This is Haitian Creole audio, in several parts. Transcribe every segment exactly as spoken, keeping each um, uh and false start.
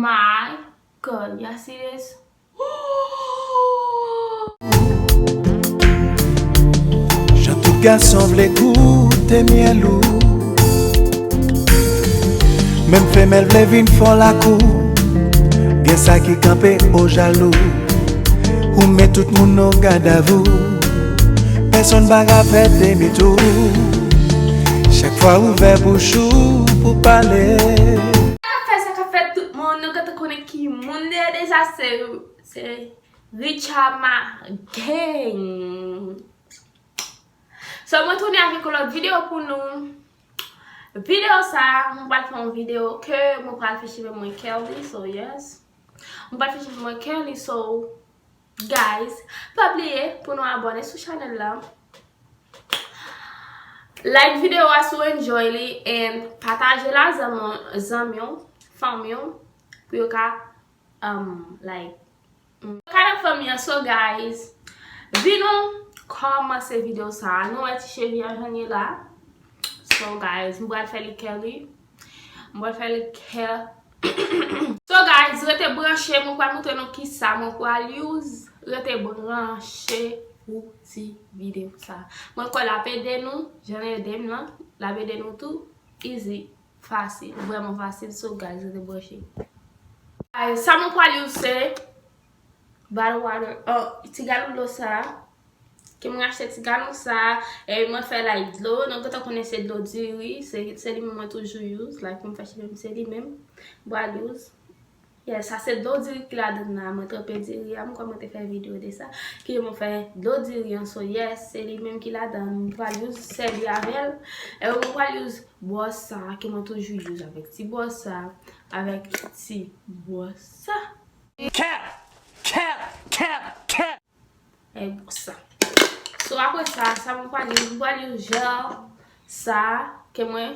My God, y'all see this? Jan tout gason vle goute myèl ou. Menm femèl vle vin fò lakou. Gen sa ki kanpe o jalou. Ou met tout moun o gadavou. Pèsonn pa ka fè demi tou. Chak fwa ouvè bouch ou pou pale. Sa k ap fèt, sa k ap fèt tout moun, nou gentan konnen ki moun deyò deja, se, se Richama Gang. So, mwen tounen avèk yon lòt videyo pou nou. Videyo sa, mwen pral fè yon videyo ke mwen pral fè cheve mwen curly, so yes. Mwen pral fè cheve mwen curly, so guys, pa bliye pou nou abòne sou chanèl la. Like videyo a si w enjoy li and pataje l a zanmi w, zanmi w, fanmi w, pou yo ka, um, like, mm. Kay ak fanmi an, so guys, vin nou kòmanse videyo sa a. Nou wè ti cheve a jan l ye la. So guys, m pral fè li curly. M pral fè li curly. So guys, rete branche, mwen pral montre nou kisa mwen pral use. Rete branche pou ti videyo sa. Mwen kwè l ap ede nou, jan l ede m nan, l ap ede nou tou. Easy, fasil, vrèman fasil. So guys, rete branche. Guys, sa mwen pral use se bottle water, oh, ti galon dlo sa. Ke mwen achte ti galon sa, e mwen fè like dlo, nou gentan konnen se dlo diri, se, se li menm mwen toujou use, like pou m fè cheve m se li menm, m pral use. Yeah, sa se dlo diri ki ladan la, mwen tranpe diri a, m kwè mwen te fè videyo de sa, ke mwen fè dlo diri an, so yes, se li menm ki ladan, m pral use sèvi avè l, e mwen pral use bwòs sa, ke mwen toujou use avèk ti bwòs sa, avèk ti bwòs sa. Cap! Cap! Cap! Cap! E bon sa. So, apre sa, sa mwen pral use, mwen pral use jèl sa ke mwen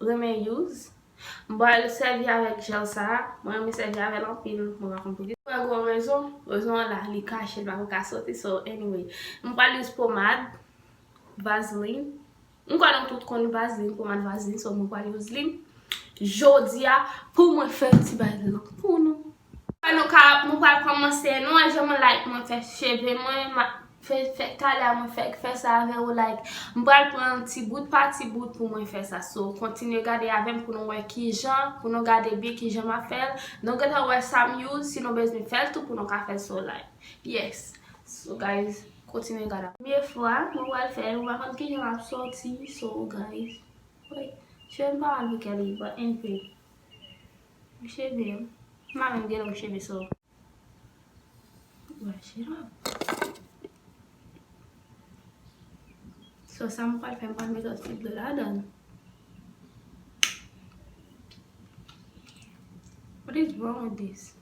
renmen use. Mwen pral sèvi avèk jèl sa. Mwen renmen sèvi avè l anpil. Mwen pa konn poukisa. Mwen gen yon rezon. Rezon an la, li kache, li pa ka soti. So, anyway. Mwen pral use pomad, Vaseline. M kwè nou tout konn Vaseline, pomad Vaseline, so mwen pral use li jodi a pou mwen fè ti bagay la pou nou. Nou ka, mwen pral kòmanse, nou wè jan mwen like mwen fè cheve mwen, ma, fè, fè talè a mwen fè, fè sa avè ou like. M pral pran ti bout pa ti bout pou mwen fè sa. So, kontinye gade avè m pou nou wè kijan, pou nou gade byen kijan m ap fè l. Nou gentan wè sa m use, si nou bezwen fè l tou pou nou ka fè l so like. Yes. So, guys, kontinye gade. Premye fwa, mwen pral fè l, mwen pa konn kijan l ap soti, so, guys. Wi, cheve m pa mal pou kè li, but anyway. Cheve m, m pa menm gen long cheve, so. Brush it up. So, sa m pral fè, m pral mete yon ti dlo ladan. What is wrong with this?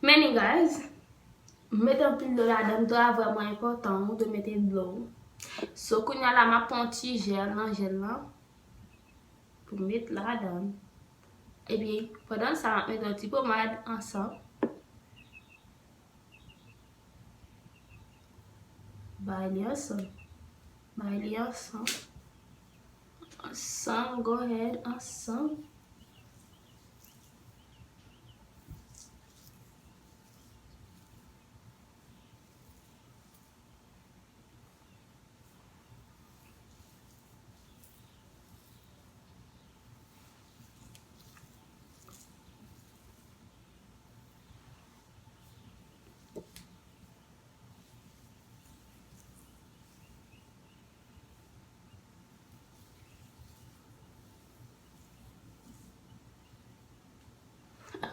Men ni, guys, mete anpil dlo ladan, dlo a vrèman enpòtan, ou dwe mete dlo. So, kounye a la, m ap pran yon ti jèl nan jèl lan pou m met ladan. Epi, pandan sa, m ap mete yon ti pomad ansanm. Bay li ansanm. Bay li ansanm. Ansanm, go ahead, ansanm.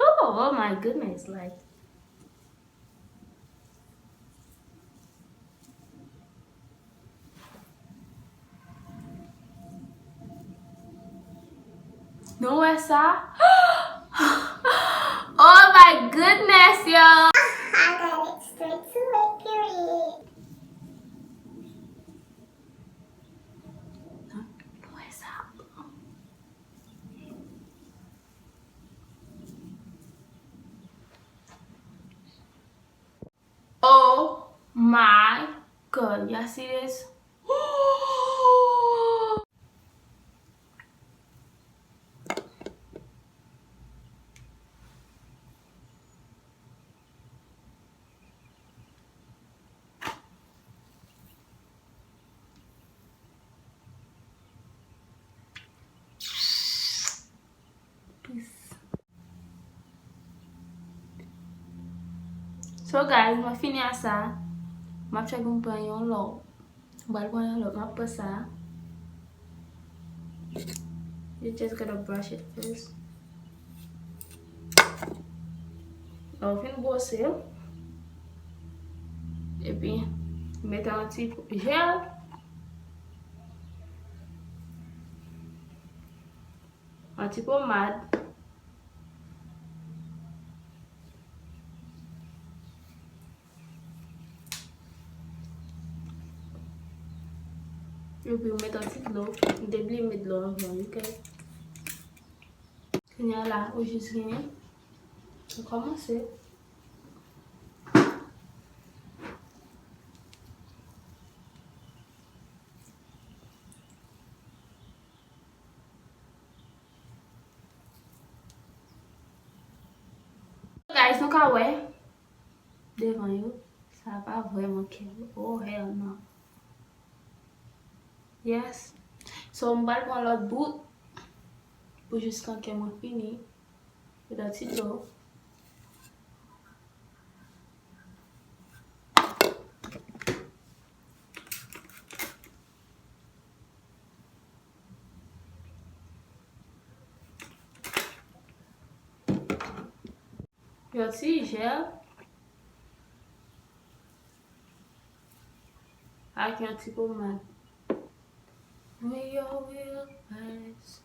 Oh, oh my goodness, like. Nou wè sa? Oh my goodness, yo! I got it straight to it, period. Nou wè sa? Oh my God, y'all see this? So guys, mwen fini a sa. M ap chèk pou m pran yon lòt. M pral pran yon lòt, m ap pran sa. You just gotta brush it first. Lè w fin bwose l, epi mete yon ti jèl, yon ti pomad. Epi ou met yon ti dlo. M te bliye met dlo anvan, ok? Kounye a la, ou jis genyen. Ou kòmanse. Guys, nou ka wè devan yo, sa pa vrèman kè. Oh, hell no. Yes. So, m pral pran lòt bout pou jiskanke mwen fini. Met yon ti dlo. Yon ti jèl ak yon ti pomad. We all will pass.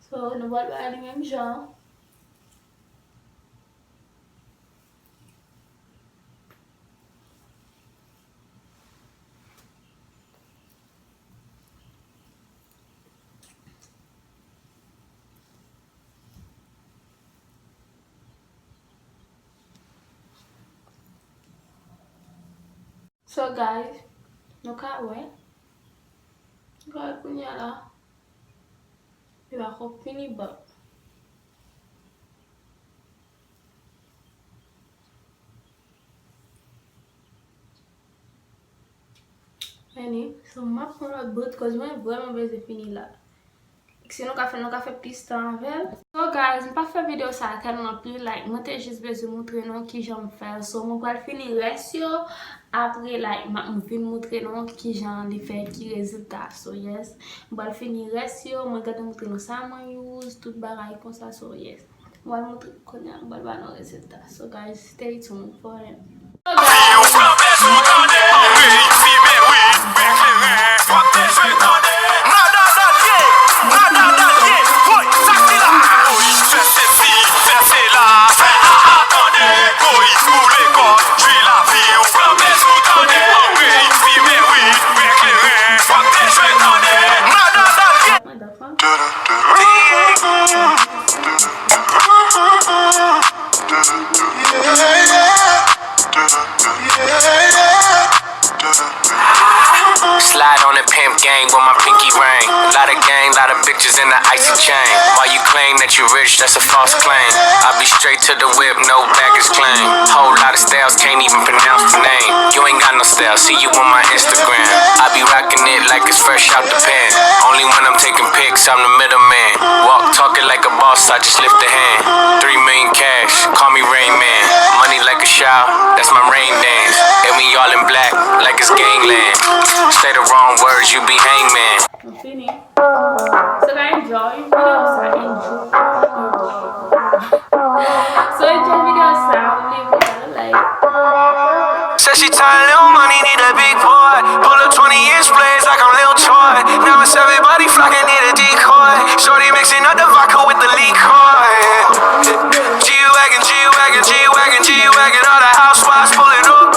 So, nou pral bay li menm jan. So guys, nou ka wè. Nou ka wè kounye a la. Li pa ko fini bò. Anyway, so m ap pran lòt bout, cause mwen vrèman bezwen fini la. Si nou ka fè, nou ka fè plis tan avè l. So guys, m pa fè videyo sa a tèlman pli, like, mwen te jis bezwen moutre nou kijan m fè l. So mwen pral fini rès yo, apre, like, m ap vin moutre nou kijan li fè, ki rezilta. So yes, m pral fini rès yo, mwen gentan moutre nou sa mwen use, tout bagay konsa. So yes. Mwen moutre kounye a, mwen ba nou rezilta. So guys, stay tuned for it. So guys, Slide on the pimp gang with my pinky ring. Lot of gang, lot of bitches in the icy chain. Why you claim that you rich? That's a false claim. I be straight to the whip, no baggage claim. Whole lot of styles, can't even pronounce the name. You ain't got no style, see you on my Instagram. I be rocking it like it's fresh out the pan. Only when I'm taking pics, I'm the middleman. Walk talking like a boss, I just lift a hand. Three million cash, call me Rain Man. Money like a shower, that's my rain dance. And we all in black, like it's gangland. Say the wrong words, you be hangman. Mwen fini. So guys, enjoy video sa, enjoy. So enjoy video sa, oubli pou like. Said she tired, little money, need a big boy. Pull up twenty inch blades like I'm Lil Troy. Now it's everybody flocking, need a decoy. Shorty mixing up the vodka with the liquor. G-Wagon, G-Wagon, G-Wagon, G-Wagon, all the housewives pulling up.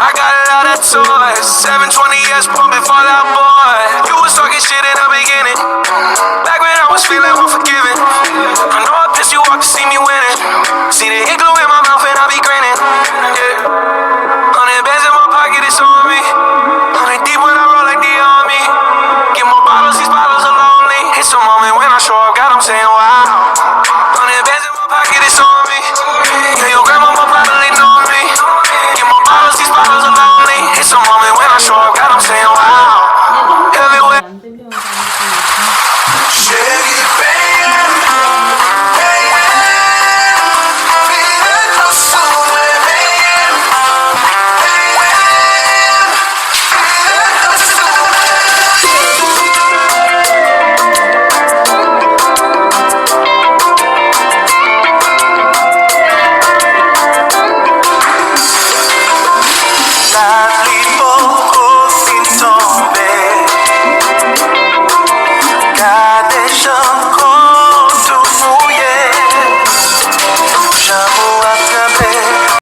I got a lot of toys. Seven twenty S pumping Fall Out Boy.